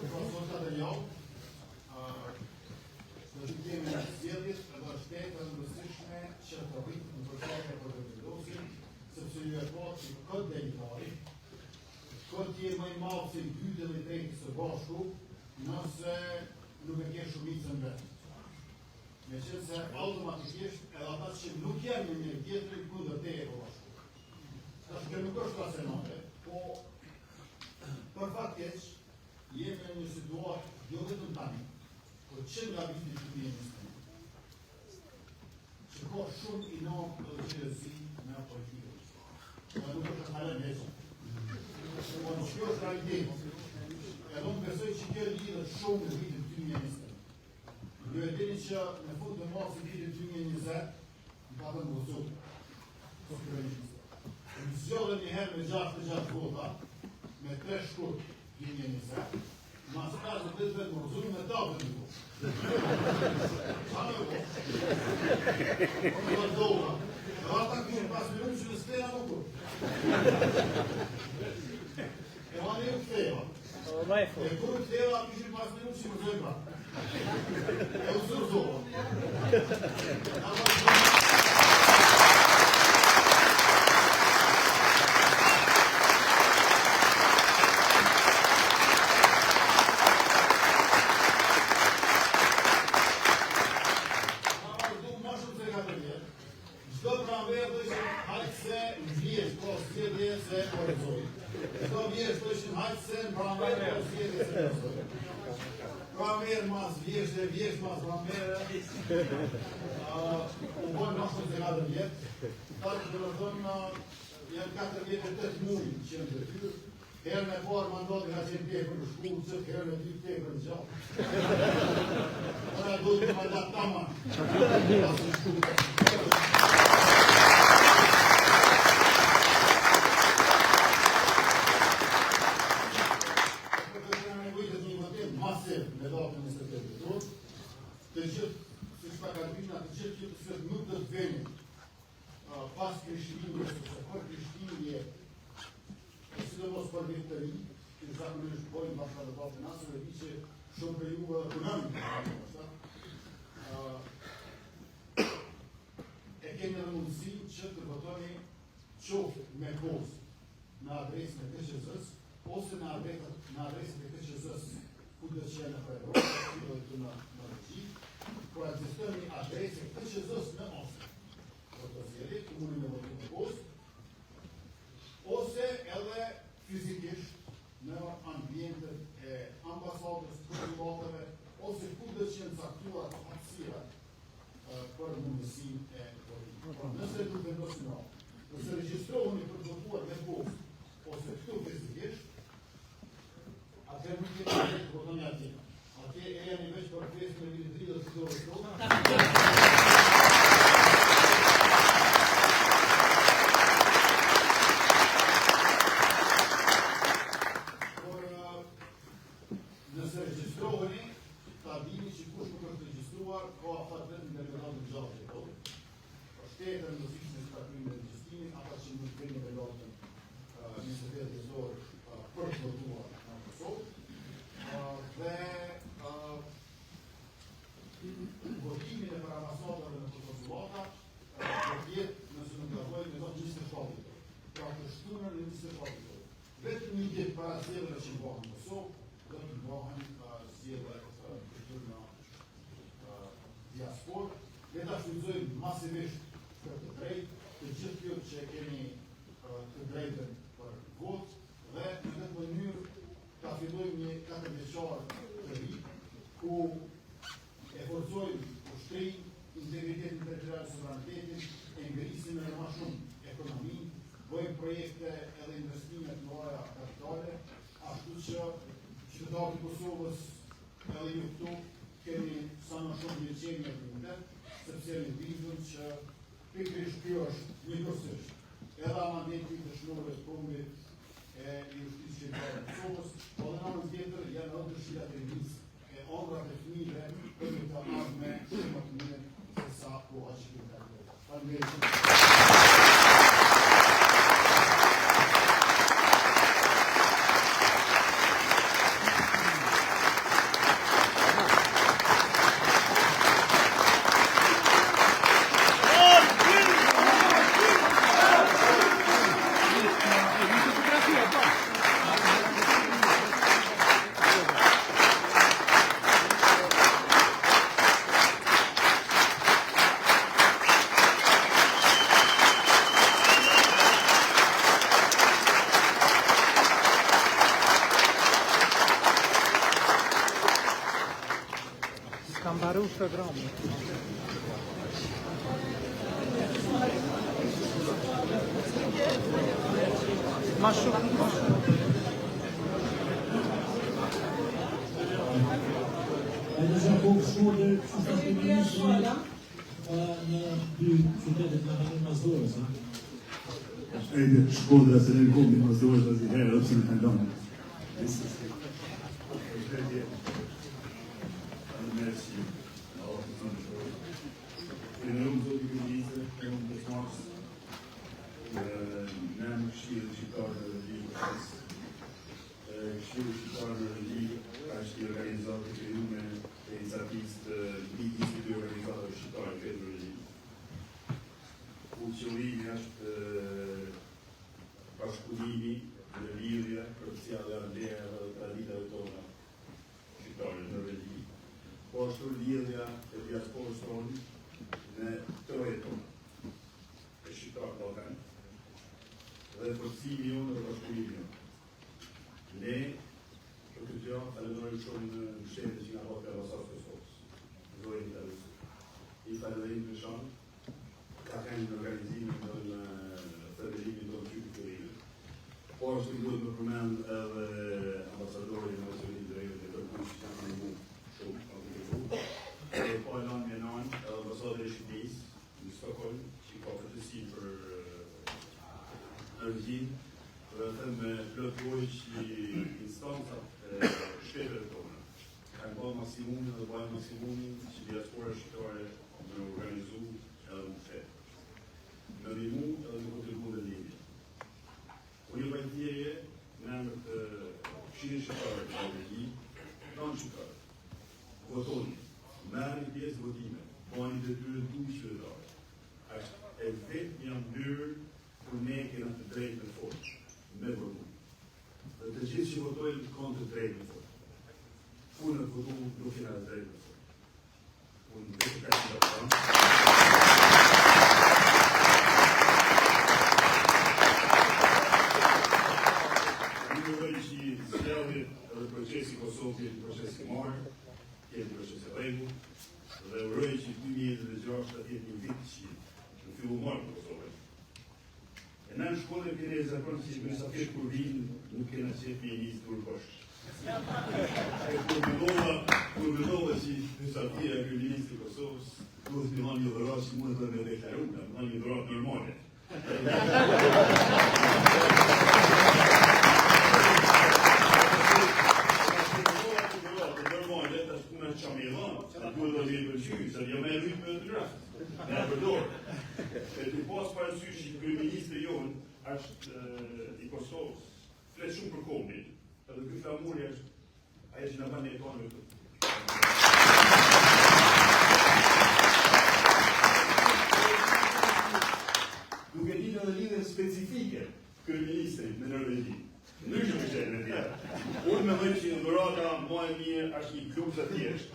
pra sot katër javë, do të kemi në zgjedhjet edhe është e rëndësishme që të rritet mbështetja për Vetëvendosjen, sepse ju e patë që kot delitari, kot je më i madh se i dyti dhe i treti së bashku, nëse nuk e ke shumicën vetë. Meqenëse automatikisht edhe ata që nuk janë me njëri tjetrin kundër teje po bashku. Tash kjo nuk është racionale, po për fat keq jemi në një situatë jo vetëm tani, por që nga viti 2021, që ka shumë inat dhe xhelozi në politikë. Dhe nuk është të kalën heqë. Po në kjo është realitet. Edhe unë besoj që kjo lidhet shumë në vitin 2021. Ju e dini që në fund të marsit vitit 2020, më patën rrëzu. Po kryeministër. Më zgjodhën një herë me 66 vota, me 3 shkurt 2020, mas 50 ditëve më rrëzu me ta për një votë. Qa me votë? Unë do dova. Dhe ata kishin pas minutë që në stena më kur. E ma ne u ktheva. E kur u ktheva, kishin pas minutë që më zojnë pra. E u zërzova. Çdo pranverë thoshin hajt se në vjeshtë, po zgjedhje se po rrëzoj. Çdo vjeshtë thoshin hajt se në pranverë po zgjedhje se po rrëzoj. Pranverë mas vjeshte, vjeshtë mas pranverë. Uh, u bën më shumë se 4 vjet. Tash do të thonë janë 4 vjet e 8 muaj që janë detyrë. Herën e parë mandati ka qenë tepër i shkurtër, herën e dytë tepër i gjatë. Ora duhet një mandat tamam. Pas i shkurtër. Për të na nevojitet një votim masiv në datën 28 dhjetor. Të gjithë, siç tha Kalbina, të gjithë ju të cilët nuk do të vini uh, pas Krishtlindjes ose për Krishtlindje, e sidomos për vit të ri, që zakonisht bojnë bashkatdhetarët e nasër, e di që shumë prej juve edhe punoni në këtë ndoshta. Uh, e keni edhe mundësinë që të votoni qoftë me postë në adresën e KQZ-s ose në adresën në adresën e KQZ-s ku do të jenë nëpër Evropë, si do të në Norvegji, por ekziston një adresë e KQZ-s në Oslo. Për të zgjedhje, ku mundi me votu me postë, ose edhe fizikisht në ambientet e ambasadës, konsullateve, ose ku do të jenë caktuar hapësirat për mundësinë e votimit. Pra, nëse nuk vendosni radhë, nëse regjistroheni për të votuar me postë ose këtu fizikisht, atëherë nuk keni të të votoni atje. Atje e jeni veç për festën e vitit 30 të dorës tonë. Por nëse regjistroheni, ta dini që kush nuk është regjistruar, ka afat vetëm deri në datën 6 dhjetor. Është e rëndësishme që ta kryejnë regjistrimin, ata që nuk vijnë në datën 28 dhjetor për të votuar në Kosovë. Dhe votimin e për ambasadave në konsullata do të jetë, nëse nuk gaboj, në datën 27 dhjetor. Pra të shtunën në 27 dhjetor. Vetëm një ditë para zgjedhjeve që mbahen në Kosovë, do të mbahen zgjedhjet këtu në diasporë. Le ta shfrytëzojmë masivisht këtë të drejtë, të gjithë ju që keni të drejtën për votë dhe në këtë mënyrë ta fillojmë një katërvjeçar të ri ku e forcojmë ushtrinë, integritetin territorial, sovranitetin, e ngrisim edhe më shumë ekonominë, bëjmë projekte edhe investime të mëdha kapitale, ashtu që qytetarët e Kosovës edhe ju këtu keni sa më shumë mirëqenie dhe dinjitet, sepse jemi bindur që pikërisht kjo është njëkohësisht edhe amaneti i dëshmorëve të kombit e i ushtrisë çlirimtare të Kosovës, po edhe në anën tjetër janë edhe dëshirat e rinisë e ëndrrat e fëmijëve për një të ardhme shumë më të mirë se sa koha që kemi kaluar. Faleminderit shumë. Ka mbaru programi. Ma shumë, ma shumë. Edhe Gjakovë, Shkodër, si të kryeministri në dy qytetet në kanë mas dorës, ha? Edhe Shkodra se ne në mas dorës asnjëherë, edhe pse në kanë lënë. Gjithsesi. Përshëndetje. Faleminderit që Allah të thonë shumë. I nderuar zoti kryeministër, e unë pjesëmarrës në emër Këshillit Shqiptar në Norvegji Këshilli Shqiptar në Norvegji është një organizatë e krijuar e iniciativës të mbi 22 organizatave shqiptare në Norvegji. Ku qëllimi është bashkëpunimi në lidhje për sjellja e vlerave dhe traditave tona shqiptare në Norvegji. Po ashtu lidhja e diasporës tonë në trojet tona e shqiptarë Ballkan dhe forcimi jonë dhe bashkëpunimi jonë. Ne, për këtë gjë, falenderojmë shumë në mbështetjen që na ka dhënë ambasada e Kosovës. Zonjën Italis. I falenderojmë të veçantë, ka qenë në organizimin dhe në themelimin tonë që fillimit. Po ashtu duhet me përmend edhe ambasadorin e Maqedonisë së Veriut dhe kërkush që kanë ndihmu shumë, ka kontribu. Dhe pa e lanë mënjanë edhe ambasadorin e Shqipërisë në Stockholm, që ka përgjegjësi për Norvegjinë, dhe them me plot gojë që instancat e shteteve tona kanë bërë maksimumin dhe bëjnë maksimumin që diaspora shqiptare me organizu edhe me mbështet. Me ndihmu edhe me kontribu në lidhje. Unë ju bëj thirrje në emër të Këshillit Shqiptar të Norvegji, tonë shqiptarë. Votoni, merrni pjesë në votime, bëni detyrën tuaj qytetare. Është e vetmja mënyrë ku ne kena të drejtë me fol, me votu. Dhe të gjithë që votojnë kanë të drejtë me fol. Ku në votu nuk kena të drejtë me fol. Unë nuk e ka që të Unë mendoj që zgjedhjet edhe procesi i Kosovës jetë një proces i marrë, jetë një proces i rregullt dhe uroj që 2026 të jetë një vit që në fillu marrë për Kosovën. E në në shkollë e kene zakon si mysafir kur vinë, nuk kena qef me i nisë dur bosh. E kur mendova, kur mendova që mysafira e kryeministri i Kosovës, duhet të dhënë një dhuratë që mund të me deklaru, me dhënë një dhuratë normale. Normale, tash puna që më i dhënë, duhet të më i pëlqy, se jo me e rritë me të rast. Me e përdor. E tu pas parasysh që kryeministri jonë është i Kosovës, flet shumë për kombin, edhe ky flamuri është ajo që na bën ne tonë këtu. Duke ditur edhe lidhjen specifike kryeministrit me Norvegji. Ndryshe me shtetin e tjera. Unë mendoj që dhurata më e mirë është një bluzë e thjeshtë.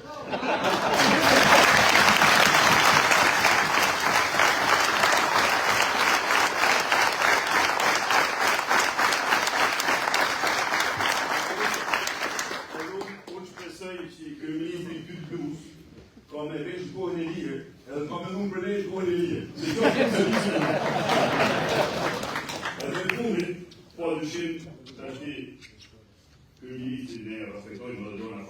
Unë shpresoj që kryeministri këtë bluzë ka me vesh kohën e lirë, edhe ka me dhunë për ne kohën e lirë. Se kjo është Edhe në fundit, po dyshim, tashti kryeministri ne respektojmë edhe dona.